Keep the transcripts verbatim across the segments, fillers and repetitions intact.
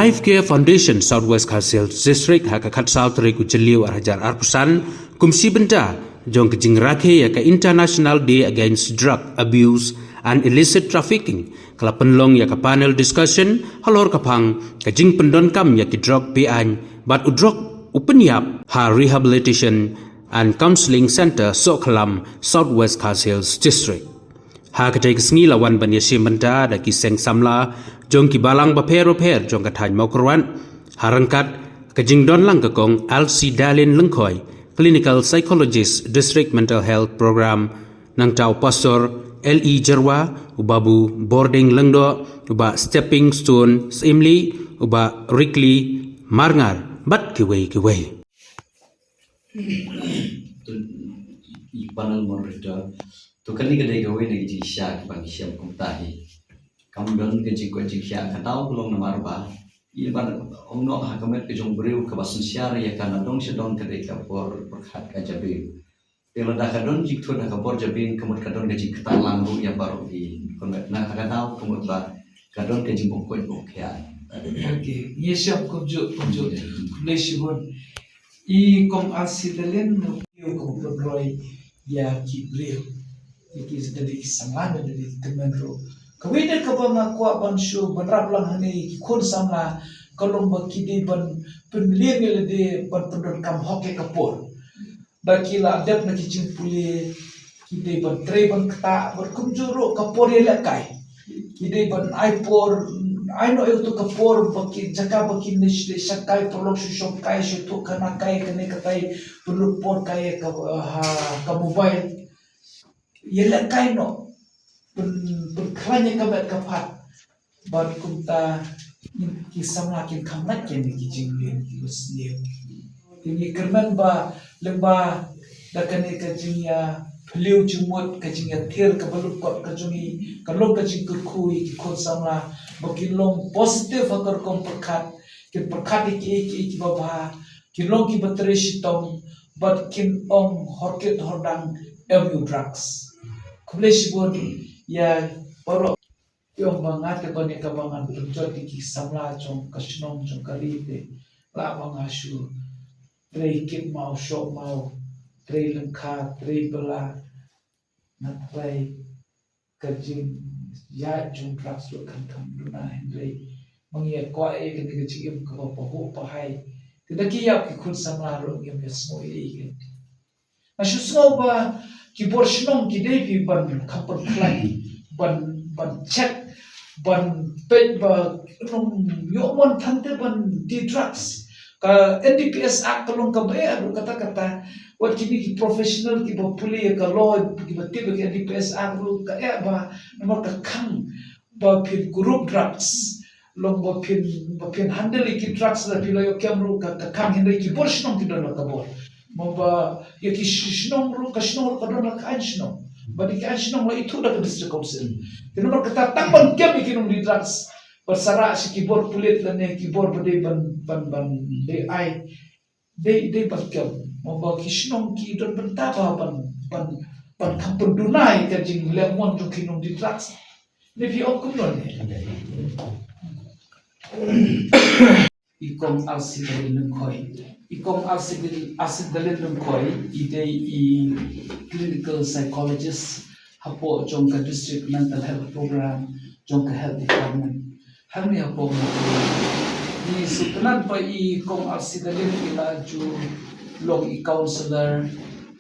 Life Care Foundation South West Khasi Hills District ha ka khatsaw tarik u Jylliew arhajar arphew san, kum shi bynta jong ka jingrakhe ïa ka International Day Against Drug Abuse and Illicit Trafficking, ka la pynlong ïa ka panel discussion halor ka phang ka jingpyndonkam ïa ki drok be-aiñ bad u drok u pynïap ha Rehabilitation and Counselling Centre Sohkhlam, South West Khasi Hills District. Ha katei ka sngi la wan ban ïashim bynta da ki seng samla jong ki balang bapher bapher jong ka thaiñ Mawkyrwat, ha ryngkat ka jingdon lang ka Kong Alcidalin Lyngkhoi, Clinical Psychologist, District Mental Health Program, nangta u Pastor L E Jyrwa, u Babu Bording Lyngdoh, u Bah Stepping Stone Syiemlieh, u Bah Rickly Marngar bad kiwei kiwei. To, i panel moderator, to kane ka dei kawei na ki jingshah kiba ngi shem kumta hi. Kam don ka jingkoit jingkhiah, ka daw ka long namar ba i ban ong noh ha ka met ka jong u briew, kaba synshar ïa ka nadong shadong ka dei ka por pyrkhat ka jabieng. Te lada ka don jingthut ha ka por jabieng, ka mut ka don ka jingktah lang ruh ïa baroh i. Kumta na ka daw ka mut ba ka don ka jingbym koit bym khiah. Okay, ngi shem kumjuh kumjuh. Khublei shibun. I Kong Alcidalin ruh ïa ka pynroi ïa ki briew, ïa ki, da dei ki samla, da dei ki tymmen ruh. Kawei de kaba nga kwah ban shu ban rap lang hangne, ki khun samla ka long ba ki dei ban pynlong ïa lade ban pyndonkam hok ïa ka por. Ba ki la dep na ki jingpule, ki dei ban trei ban ktah, bad kumjuh ruh ka por ïalehkai. Ki dei ban ai por, ai noh ïa uto ka por ba ki, jaka ba kin leit shongkai, paralok shu shongkai, shu ïathuhkhana kai, kane katai, pynlut por kai ha ka, ha ka mobile. Ïalehkai noh, pyn, pynkhlaiñ ïa ka met ka phad. Bad kumta ki samla kin kham lait ïa kine ki jingleh kiba sniew. Te ngi kyrmen ba lyngba da kane ka jingïaphylliew jingmut, ka jingïathir kaba lyngkot ka jong ngi, ka long ka jingkyrkhu ïa ki khun samla ba kin long positive ha ka rukom pyrkhat, kin pyrkhat ïa kiei kiei kiba bha, kin long kiba trei shitom, bad kin ong horkit hordang, em ïa u drugs. Khublei shibun ïa baroh. Ïoh ba nga te ban ïa kaba ngan pynjot ïa ki samla jong ka shnong jong ka ri te, lah ba nga shu trei kit maw shoh maw, trei lyngkha, trei bylla, nga trei ka jingïaid jong drugs ruh kan kham duna, hynrei ma ngi ïa kwah ïa kane ka jingim kaba pahuh pahai. Te da ki ïap ki khun samla ruh ngim ïa sngew ei ei kane. Nga shu sngew ba ki bor shnong ki dei phi ban kham pynkhlaiñ, ban, ban check, ban peit ba ym ïoh mon than te ban die drugs. Ka N D P S Act ka long kaba eh ruh katta katta. Wat kine ki professional kiba pule ïa ka law, kiba tip ïa ka N D P S Act ruh ka eh ba namar ka khang ba phin kurup drugs. Long ba phin, ba phin handle ïa ki drugs, la phi la ïoh kem ruh ka, ka khang, hynrei ki bor shnong ki don la ka bor. Mo ba ïa ki sh-, shnong ruh, ka shnong ruh ka don la ka aiñ shnong. Bad ïa ki aiñ shnong la ithuh da ka district council. Te namar kata tang ban kem ïa ki nongdie drugs, bad sa rah sha ki bor pulit lane ki bor ba dei ban, ban, ban dei ai. Dei, dei ban kem. Mo ba ki shnong ki don bynta ba ban, ban, ban kham pynduna ïa ka jingleh mon jong ki nongdie drugs. Ne phi ong kumno ne? I Kong Alcidalin Lyngkhoi. I Kong Alcidalin, Alcidalin Lyngkhoi, i dei i clinical psychologist hapoh jong ka District Mental Health Program jong ka Health Department. Hangne hapoh Mawkyrwat. Ngi sngewtynnat ba i Kong Alcidalin i la ju long i counselor,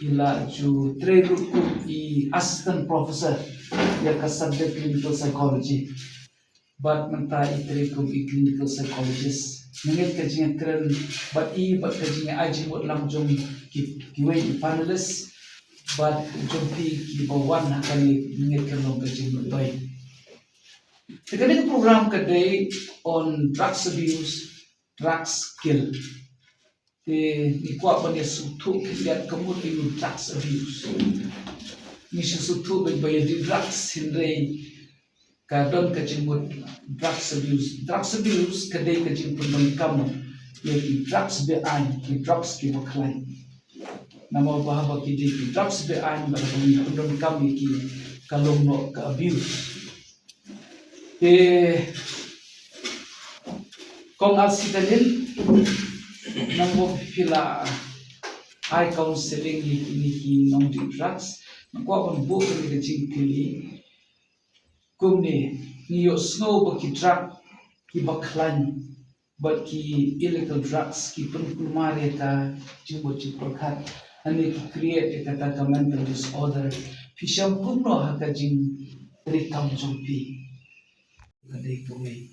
i la ju trei ruh kum i assistant professor ïa ka subject clinical psychology. Bad mynta i trei kum i clinical psychologist. Nga ngeit ka jingïakren bad i bad ka jingïa-, ai jingmut lang jong ki, kiwei i panelist bad jong phi kiba wan ha kane, nga ngeit kan long ka jingmyntoi. Te kane ka program ka dei on drugs abuse, drugs kill. Te ngi kwah ban ïa sngewthuh khyndiat ka mut aïu drugs abuse. Ngi shu sngewthuh beit ba ïa die drugs, hynrei ka don ka jingmut drugs abuse. Drugs abuse ka dei ka jingpyndonkam ïa ki drugs be-aiñ, ki drugs kiba khlaiñ. Namar ba haba ki dei ki drugs be-aiñ bad haba ngi pyndonkam ïa ki, ka long noh ka abuse. Te Kong Alsidalin, nang buh phi la ai counseling ïa kine ki nongdih drugs, nang kwah ban buh kane ka jingkylli. Kumne, ngi ïohsngew ba ki drug kiba khlaiñ bad ki illegal drugs ki pynkulmar ïa ka jingmut jingpyrkhat, lane ki create ïa kata ka mental disorder. Phi shem kumno ha ka jingtreikam jong phi? Ka dei kawei.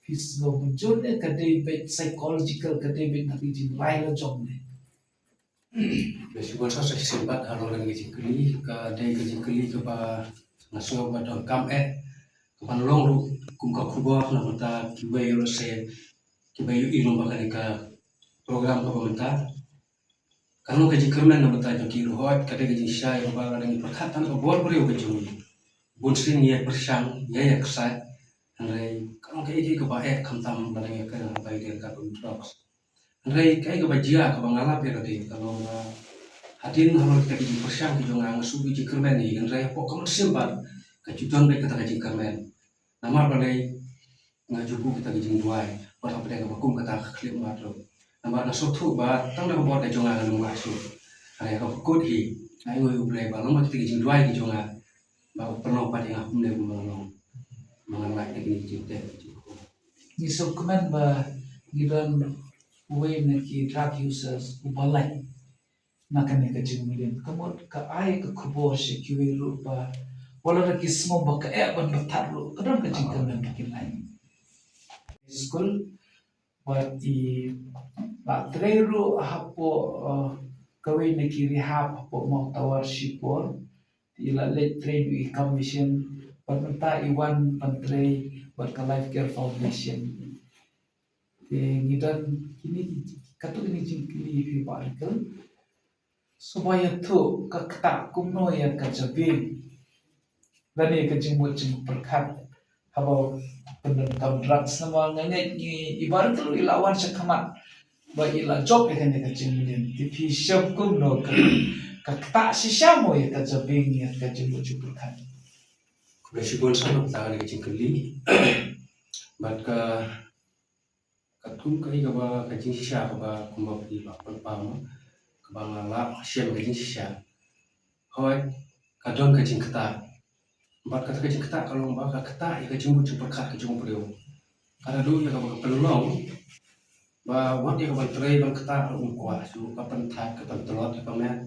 Phi sngew mynjur ne ka dei beit psychological, ka dei beit na ka jingrai la jong ne? Bad shu ban sa sa shisien pat halor kane ka jingkylli, ka dei ka jingkylli kaba nga sngew ba donkam eh, kaba long ruh kum ka khubor na bynta kiwei ruh se kiba ïohi lyngba kane ka program kaba mynta. Ka long ka jingkyrmen na bynta jong ki ruh, hooid ka dei ka jingshisha ïa kaba lada ngi pyrkhat tang ka bor briew ka jong ngi, bun sien ngi ïa pyrshang, ngi ïa ksaid, hynrei ka long kaei kaei kaba eh khamtam lada ngi ïa kren ha kaba ïadei ka drugs. Hynrei kaei kaba jia kaba nga lap ïa lade ka long ba hadien halor kita ki jingpyrshang ki jong nga, nga shu ïohi jingkyrmen hi, hynrei hapoh ka mynsiem pat ka ju don beit kata ka jingkyrmen. Namar balei? Nga ju buh kita ki jingduwai bad hapdeng kaba kum kata ka khyllipmat ruh. Namar nga sngewthuh ba tang da ka bor ka jong nga ngan ym lah shuh. Hynrei ha kaba kut hi nga ainguh ïa U Blei ba long ba kita ki jingduwai ki jong nga ba u pynlong pat ïa nga kumne kumba nga long. Ba ngan lait na kine ki jingteh ki jingkhum. Ngi sngewkmen ba ngi don uwei na ki drug users uba lait na kane ka jingmlien. Ka mut ka ai ka khubor sha kiwei ruh ba wat la da ki sngew ba ka eh ban batai ruh, ka don ka jingkyrmen ba kin ai. School, bad i la trei ruh hapoh, uh, kawei na ki rehab hapoh Mawtawar shipor. I la leit trei ruh i kam mission, bad mynta i wan ban trei bad ka Life Care Foundation. Te ngi don kine ki, katto katne jingkylli ïa phi Bah Rikl. Sngewbha ïathuh ka ktah kumno ïa ka jabieng lane ka jingmut jingpyrkhat haba pyndonkam drugs, namar nga ngeit ngi, i Bah Rikl i la wan sha khmat ba i la jop ïa kane ka jingmlien. Te phi shem kumno ka, ka ktah shisha mo ïa ka jabieng ïa ka jingmut jingpyrkhat? Khublei shibun sa na ka bynta kane ka jingkylli. Bad ka Katkum kaei kaba ka jingshisha kaba kumba phi la pynpaw, kaba nga la shem ka jingshisha. Hooid, ka don ka jingktah. Bad kata ka jingktah ka long ba ka ktah ïa ka jingmut jingpyrkhat ka jong u briew. Ka la duh ïa kaba ka pynlong ba wat ïa kaban trei ban ktah ruh um kwah shuh, ka pynthait ka pyntlot ïa ka met.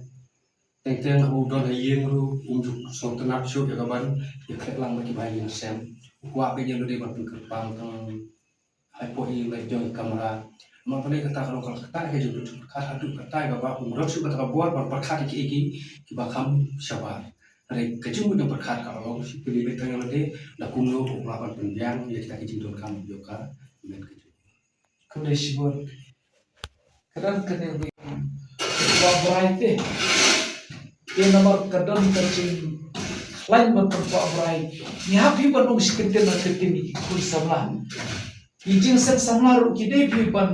Teng teng haba u don ha ïing ruh um ju sngewtynnat shuh ïa kaban ïakhleh lang bad kiba ha ïing ha sem. U kwah beit ïa lade ban pynkyrpang tang hapoh ïing leit jong i kamra. Namar balei? Kata ka long ka ktah ïa ka jingmut jingpyrkhat, haduh katta kaba um don shuh kata ka bor ban pyrkhat ïa kiei kiei kiba kham shabar. Hynrei ka jingmut jingpyrkhat ka long shu pynlong beit tang ïa lade, la kumno u lah ban pynbiang ïa kita ki jingdonkam jong ka met ka jong u. Khublei shibun. Ka don kane ka jingkwah brai te. Te namar ka don ka jingkhlaiñ ban pynkwah brai, ngi hap hi ban ong shi kyntien na kyntien ïa ki khun samla. Ki jingseng samla ruh ki dei phi ban,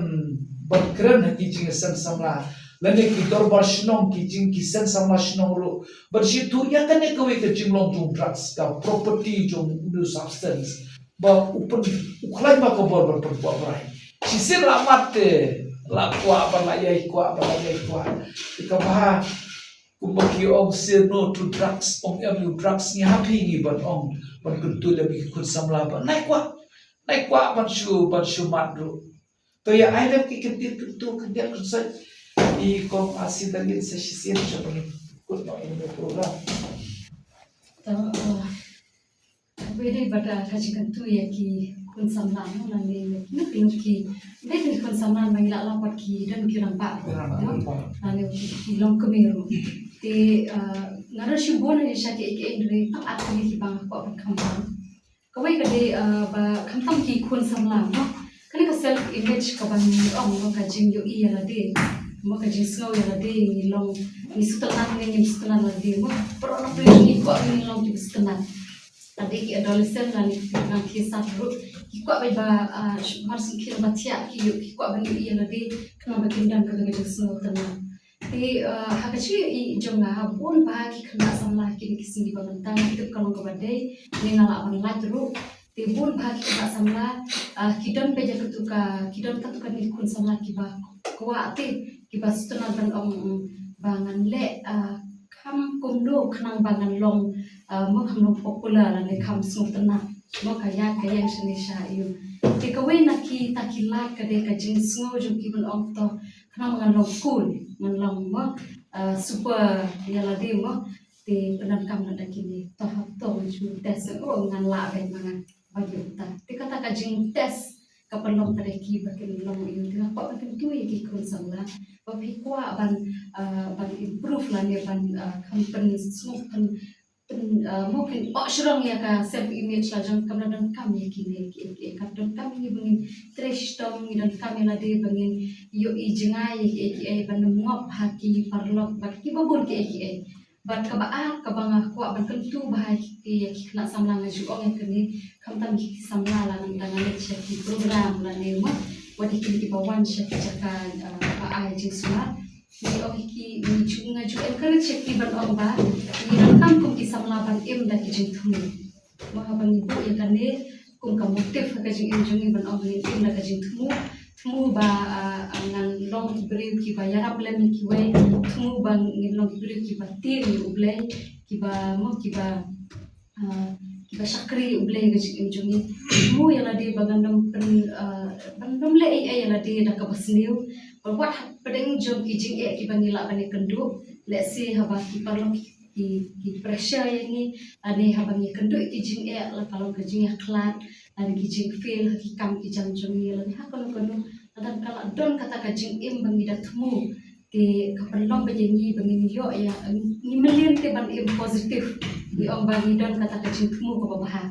ban kren ha ki jingseng samla lane ki dorbar shnong, ki jing, ki seng samla shnong ruh ban sngewthuh ïa kane kawei ka jinglong jong drugs, ka property jong u new substance. Ba u pyn, u khlaiñ ma ka bor ban pynkwah brai. Shisien la mat te la kwah ban la ïai kwah, ban la ïai kwah. Te kaba kumba ki ong, say no to drugs, ong em ïa u drugs, ngi hap hi ngi ban ong, ban kyntu ïa ki khun samla ba nai kwah, nai kwah ban shu, ban shu mad ruh. To ïa ai lem ki kyntien kyntu, kyntien kynsoit. I kong Asi Dalin sa shisien sha ban kut noh ïa kane ka program. To, uh, Kawei dei bad, ah, ka jingkyntu ïa ki khun samla, no, lane ïa kino kino ki, dei ki khun samla, ma ngi lah ong pat ki don ki rangbah ruh, no, lane ki, ki longkmie ruh. Te, ah, nga don shibun ïa sha kiei kiei, hynrei tang ar tylli kiba nga kwah ban khamtam. Kawei ka dei, ah, ba khamtam ki khun samla, no. Kane ka self image kaba ngi ong, no, ka jingïohi ïa lade, mo, ka jingsngew ïa lade, ngi long, ngi sngewtynnat ne ngim sngewtynnat ïa lade, mo. Baroh na pyrthei ngi kwah ngi long kiba sngewtynnat. Lade ki adolescent lane ki nang ki sat ruh, ki kwah beit ba, ah, mar shu ki ba thiah ki ïoh, ki kwah ban ïohi ïa lade khnang ba kin don kata ka jingsngewtynnat. Te, ah, ha ka jingïohi jong nga, bun bah ki khynnah samla kine ki sngi ba mynta, ki tip ka long kaba dei, ne nga lah ban lait ruh. Te bun bha ki khynnah samla, ah, ki don beit ïa katu ka, ki don katu kane khun samla kiba kwah te, kiba sngewtynnat ban ong, mm, ba ngan leh, ah, kham kumno khnang ba ngan long, ah, mo kham long popular lane kham sngewtynnat. Mo ka ïaid ka ïeng shane sha ïew. Te kawei na kita ki lad ka dei ka jingsngew jong ki ban ong to khnang ba ngan long cool, ngan long mo, ah, super ïa lade mo. Te pyndonkam na da kine, to hap to ngan shu test, oh ngan lah beit ma nga ban ïoh ta. Te kata ka jingtest ka pynlong pat ïa ki ba kin long ïa u. Te nga kwah ban kyntu ïa ki khun samla ba phi kwah ban, ah, ban improve lane ban, ah, kham pynsngew pyn, pyn, ah, mo pyn oh shrong ïa ka self image la jong, kam da donkam ïa kine kiei kiei, ka donkam ïa ngi ba ngin trei shitom, ngi donkam ïa lade ba ngin ïohi jngai ïa kiei kiei, ban ym ngop ha ki paralok bad kiba bun kiei kiei. Bad kaba ar kaba nga kwah ban kyntu bha ïa ki, ïa ki khynnah samla, nga ju ong ïa kane, khamtam ki samla la nangta nga leit sha ki program lane mo, wat ïa kine kiba wan sha ki jaka, ah, ba ai jingsumar. Ngi ong ïa ki, ngi ju, nga ju encourage ïa ki ban ong ba ngi donkam kum ki samla ban im da ki jingthmu. Mo haba ngi buh ïa kane kum ka motive ha ka jingim jong ngi ban ong ba ngin im da ka jingthmu. Thmu ba, ah, ah, ngan long ki briew kiba ïarap lem ïa kiwei. Thmu ba ngin long ki briew kiba tieng ïa U Blei, kiba mo, kiba, ah, kiba shakri ïa U Blei ha ka jingim jong ngi. Thmu ïa lade ba ngan ym pyn, ah, ban ym leh ei ei ïa lade da kaba sniew. Ba wat hapdeng jong ki jingeh kiba ngi lah ban ïakynduh, lehse haba ki paralok ki, ki pressure ïa ngi, lane haba ngi kynduh ïa ki jingeh, la ka long ka jingïakhlad, lane ki jingfail ha ki kam ki jam jong ngi, lane ha kano kano, lada ka la don kata ka jingim ba ngi da thmu, te ka pynlong ba ïa ngi ba ngin ïoh ïa, ngi mlien te ban im positive. Ngi ong ba ngi don kata ka jingthmu kaba bha.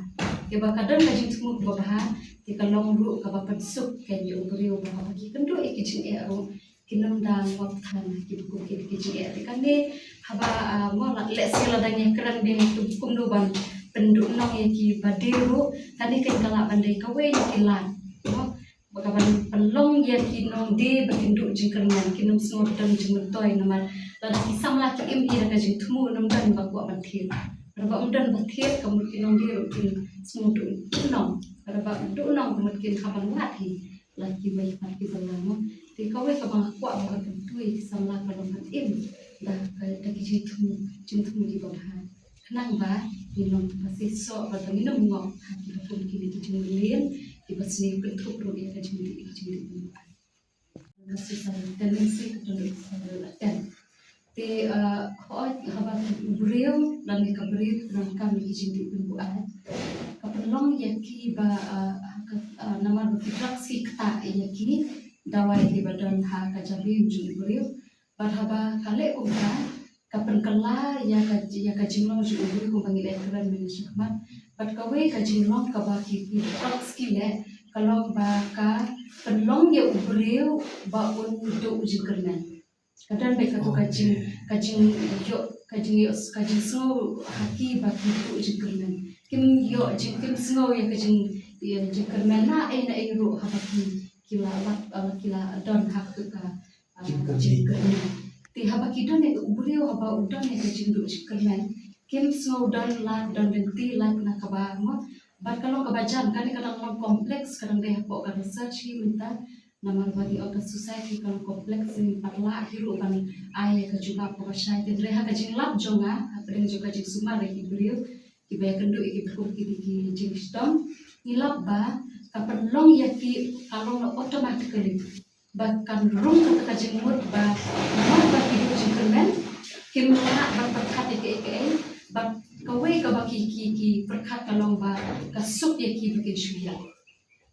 Te ba ka don ka jingthmu kaba bha, te ka long ruh kaba pynsuk ïa u briew ba haba ki kynduh ïa ki jingeh ruh, kin ym da ngop than ha kiba kum kine ki jingeh. Te kane haba, ah, mo la, lehse lada ngi kren biang kumno ban pynduhnong ïa kiba die ruh, kane kan ka lah ban dei kawei na ki lad, mo, ba ka ban pynlong ïa ki nongdie ba kin duh jingkyrmen, kin ym sngew don jingmyntoi namar lada ki samla ki im hi da ka jingthmu, ym don ba kwah ban thied. Lada ba ym don ba thied, ka mut ki nongdie ruh kin sngew duh, duhnong. Lada ba duhnong, ka mut kin hap ban wad hi la kiwei pat kiba la, mo. Te kawei kaba nga kwah ba ka kyntu ïa ki samla ka long ban im da ka, da ki jingthmu, jingthmu kiba bha. Khnang ba ngin long kiba seisoh bad ba ngin ym ngop ha kiba kum kine ki jingmlien kiba sniew kynthup ruh ïa ka jingdih, ïa ka jingdih pynbuaid. Ka suicidal tendency ka don ruh ka don ruh la ten. Te, ah, hooid, haba u briew lane ka briew ka donkam ïa ki jingdih pynbuaid, ka pynlong ïa ki ba, ah, ha ka, ah, namar ba ki drugs ki ktah ïa ki dawai kiba don ha ka jabieng jong u briew. Bad haba ka leh kumta, ka pynkylla ïa ka, ïa ka jinglong jong u briew kumba ngi la ïakren mynne shakhmat. Bad kawei ka jinglong kaba ki, ki drugs ki leh, ka long ba ka pynlong ïa u briew ba un duh jingkyrmen. Ka don beit katu ka jing, ka jingïoh, ka jingïoh, ka jingsngew ha ki ba ki duh jingkyrmen. Kim ïoh jing, kim sngew ïa ka jing, ïa jingkyrmen na ei na ei ruh haba ki, ki la lap, ah, ki la don ha katu ka, ah, jingkyrmen. Jingkyrmen. Te haba ki don ïa u briew haba u don ïa ka jingduh jingkyrmen, kim sngew don lad, don lynti lad na kaba, mo, bad ka long kaba jan, kane ka dang long complex, ka dang dei hapoh ka research hi mynta. Namar ba ngi ong ka suicide hi ka long complex, ngim pat lah hi ruh ban ai ïa ka jubab kaba shai. Hynrei ha ka jinglap jong nga, hapdeng jong ka jingsumar ïa ki briew kiba ïakynduh ïa kiba kum kine ki jingshitom, ngi lap ba ka pynlong ïa ki, ka long na automatically. Ba kan rung kata ka jingmut ba, namar ba ki duh jingkyrmen, kim lah ban pyrkhat ïa kiei kiei, bad kawei kaba ki, ki, ki pyrkhat ka long ba ka suk ïa ki ba kin shu ïap.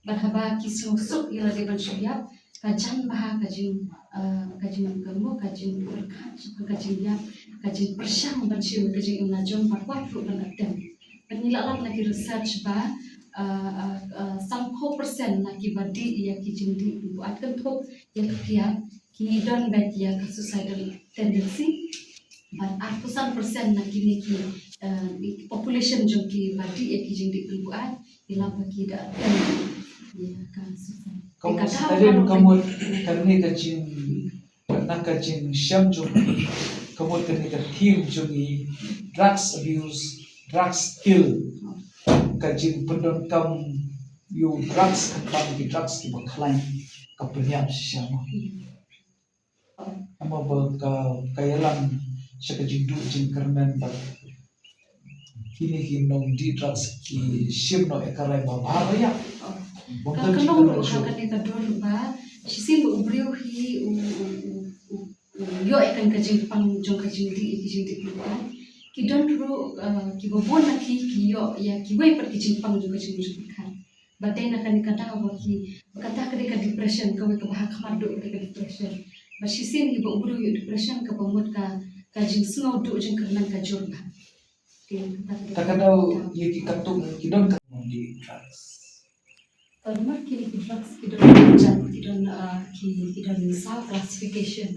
Bad haba ki suk, suk ïa lade ban shu ïap, ka jan bha ka jing, ah, ka jing, ka mo, ka jingpyrkhat shaphang ka jingïap, ka jingpyrshang ban shim ka jingim lajong, bad wat ruh ban attempt. Bad ngi la lap na ki research ba, ah, ah, ah, sanphew percent na kiba dih ïa ki jingdih pynbuaid, kynthup ïa ka kiad, ki don beit ïa ka suicidal tendency. Bad arphew san percent na kine ki, eh, population jong kiba dih ïa ki jingdih pynbuaid, ngi lap ba ki da attempt ïa ka suicide. Ka mut, ka mut, kane ka jing, na ka jingshem jong ngi, ka mut kane ka theme jong ngi, drugs abuse, drugs kill. ka jingpyndonkam ïa u drugs, khamtam ki drugs kiba khlaiñ ka pynïap shisha mo. Namar ba ka, ka ïalam sha ka jingduh jingkyrmen bad kine ki nongdih drugs ki shim noh ïa ka rai ba bha ba ïa. Ka, ka long ruh ha kane ka dur ba shisien ba u briew hi u, u, u, u, u ïoh ïa kane ka jingpang jong ka jingdih, ki jingdih pynban. Ki don ruh, eh, kiba bun na ki, ki ïoh ïa kiwei pat ki jingpang jong ka jingmut jingpyrkhat. Ba dei na kane ka daw ba ki, ba kata ka dei ka depression, kawei kaba ha khmat duh ka dei ka depression. Ba shisien hi ba u briew u ïoh depression kaba mut ka, ka jingsngew duh jingkyrmen ka jur bha. Te kata ka dei, ta ka daw ïa ki katto ki don ka nongdih drugs. Namar kine ki drugs ki don ki jait, ki don, ah, ki, ki don saw classification.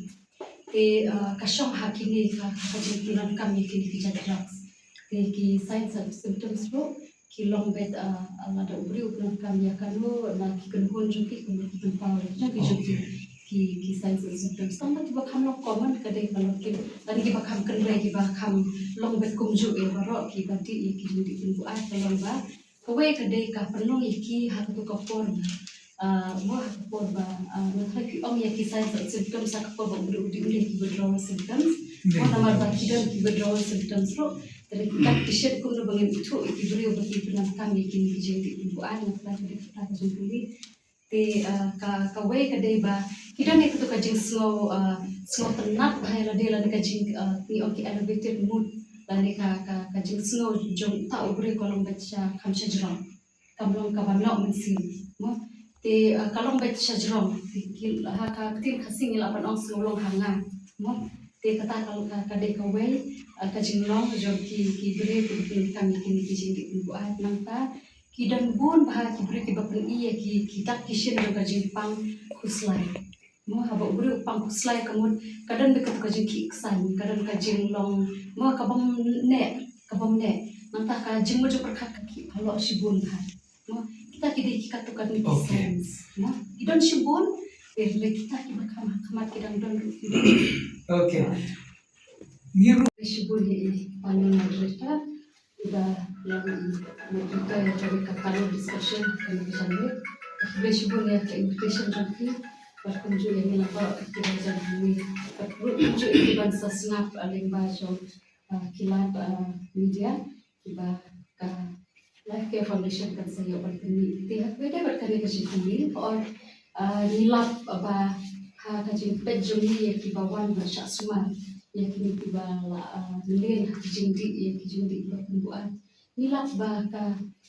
Te, ah, ka shong ha kine ka, ka jingpyndonkam ïa kine ki jait drugs. Te ki signs and symptoms ruh ki long beit, ah, ah, lada u briew u pyndonkam ïa kano na ki kynhun jong ki, kumno ki pynpaw jong ki, jong ki, ki, ki signs and symptoms. Tang ba kiba kham long common ka dei ka long ki, lane kiba kham kynrei, kiba kham long beit kumjuh ïa baroh kiba dih ïa ki jingdih pynbuaid ka long ba kawei ka dei ka pynlong ïa ki ha kato ka por, ah, mo ha ka por ba, ah, nga tharai phi ong ïa ki signs and symptoms ha ka por ba u dih, u dih, u dih ki withdrawal symptoms. Mo namar ba ki don ki withdrawal symptoms ruh. Te ki kat ki shet kumno ba ngin ithuh ïa ki briew ba ki pyndonkam ïa kine ki jingdih pynbuaid, nga tharai ka dei kata ka jingkylli. Te, ah, ka, kawei ka dei ba ki don ïa kato ka jingsngew, ah, sngewtynnat bha ïa lade lane ka jing, ah, ngi ong ki elevated mood lane ka, ka, ka jingsngew jong uta u briew ka long beit sha, kham sha jrong. Kam long kaba noh mynsiem mo. Te, ah, ka long beit sha jrong. Te ki, ha ka ktien Khasi ngi lah ban ong sngewlong ha nga mo. Te kata ka, ka, ka dei kawei, ah, ka jinglong jong ki, ki briew kiba pyndonkam ïa kine ki jingdih pynbuaid. Nangta ki don bun bha ki briew kiba pyni ïa ki, ki dak ki shin jong ka jingpang khuslai. Mo haba u briew u pang khuslai ka mut ka don beit kato ka jingkhih ksaiñ, ka don ka jinglong mo ka bym neh, ka bym neh. Nangta ka jingmut jingpyrkhat ka khih halor shibun bha. Mo kita ki dei ki katto katne ki signs. Mo ki don shibun, eh, lei kita kiba kham ha khmat ki dang don ruh ki don. Okay. Ngi ruh shibun ïa i panel moderator. Iba long i moderator ïa kane ka panel discussion kane ka janmiet. Khublei shibun ïa ka invitation jong phi bad kumjuh ïa ngi la baroh kiba jan hangne bad ruh kumjuh ïa ki ban sa sngap lyngba jong, ah, ki live, ah, media kiba ka Life Care Foundation kan sa ïoh ban pynmih. Te ha kaba ïadei bad kane ka jingkylli, or, ah, ngi lap ba ha ka jingpeit jong ngi ïa kiba wan ban shah sumar ïa kine kiba la, ah, mlien ha ki jingdih, ïa ki jingdih kiba pynbuaid. Ngi lap ba ka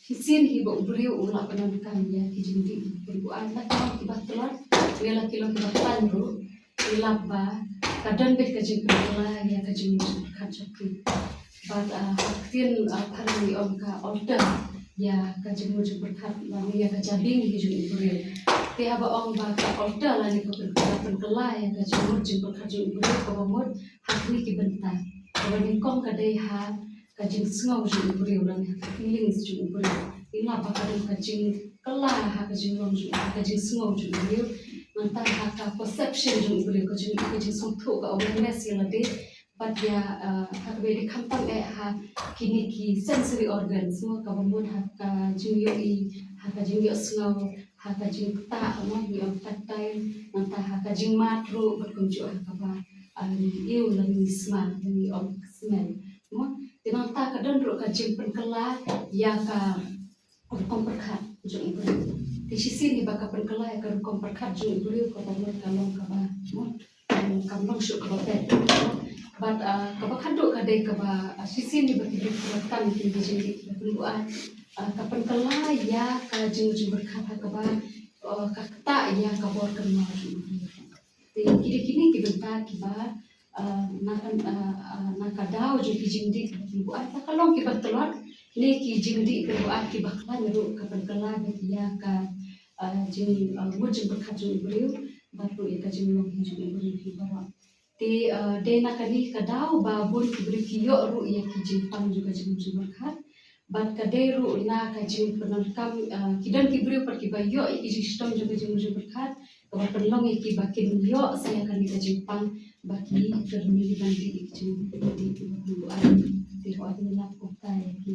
shisien hi ba u briew u lah ban donkam ïa ki jingdih kiba pynbuaid, la ki long kiba tlot ne la ki long kiba khlaiñ ruh. Ngi lap ba ka don beit ka jingpynkylla ïa ka jingmut jingpyrkhat jong ki. Bad, ah, ha ktien, ah, phareng ngi ong ka alter ïa ka jingmut jingpyrkhat lane ïa ka jabieng hi jong u briew. Te haba ong ba ka alter lane ka pyn-, ka pynkylla ïa ka jingmut jingpyrkhat jong u briew kaba mut ha kine ki bynta. Kaba nyngkong ka dei ha ka jingsngew jong u briew lane ha ka feelings jong u briew. Ngi lap ba ka don ka jingkylla ha ka jinglong jong u, ha ka jingsngew jong u briew. Nangta ha ka perception jong u briew, ka jing, ka jingsngewthuh, ka awareness ïa lade. Bad ïa, eh, ha kaba ïadei khamtam eh ha kine ki sensory organs mo, kaba mut ha ka jingïohi, ha ka jingïohsngew, ha ka jingktah mo, ngi ong tactile, nangta ha ka jingmad ruh bad kumjuh ha kaba, ah, ngi ïohi lane ngi sma, ngi ong smell mo. Te nangta ka don ruh ka jingpynkylla ïa ka rukom pyrkhat jong u briew. Te shisien hi ba ka pynkylla ïa ka rukom pyrkhat jong u briew kaba mut ka long kaba mut, em, kam long shuh kaba beit. Bad, ah, kaba khatduh ka dei kaba, ah, shisien hi ba ki briew ki la tang ïa ki jingdih kiba pynbuaid, ah, ka pynkylla ïa ka jing, jingpyrkhat ha kaba, ah, ka ktah ïa ka bor kynmaw jong u briew. Te ki dei kine ki bynta kiba, ah, na ka, ah, ah, na ka daw jong ki jingdih kiba pynbuaid, la ka long kiba tlot ne ki jingdih pynbuaid kiba khlaiñ ruh ka pynkylla beit ïa ka, ah, jing, ah, mut jingpyrkhat jong u briew bad ruh ïa ka jinglong hi jong u briew hi baroh. Te, ah, dei na kane ka daw ba bun ki briew ki ïoh ruh ïa ki jingpang jong ka jingmut jingpyrkhat. Bad ka dei ruh na ka jingpyndonkam, ah, ki don ki briew pat kiba ïoh ïa ki jingshitom jong ka jingmut jingpyrkhat, kaba pynlong ïa ki ba kin ïoh sa ïa kane ka jingpang ba ki kyrmen ban dih ïa ki jingdih kiba pynbuaid. Te ruh ngi lap kumta ïa ki.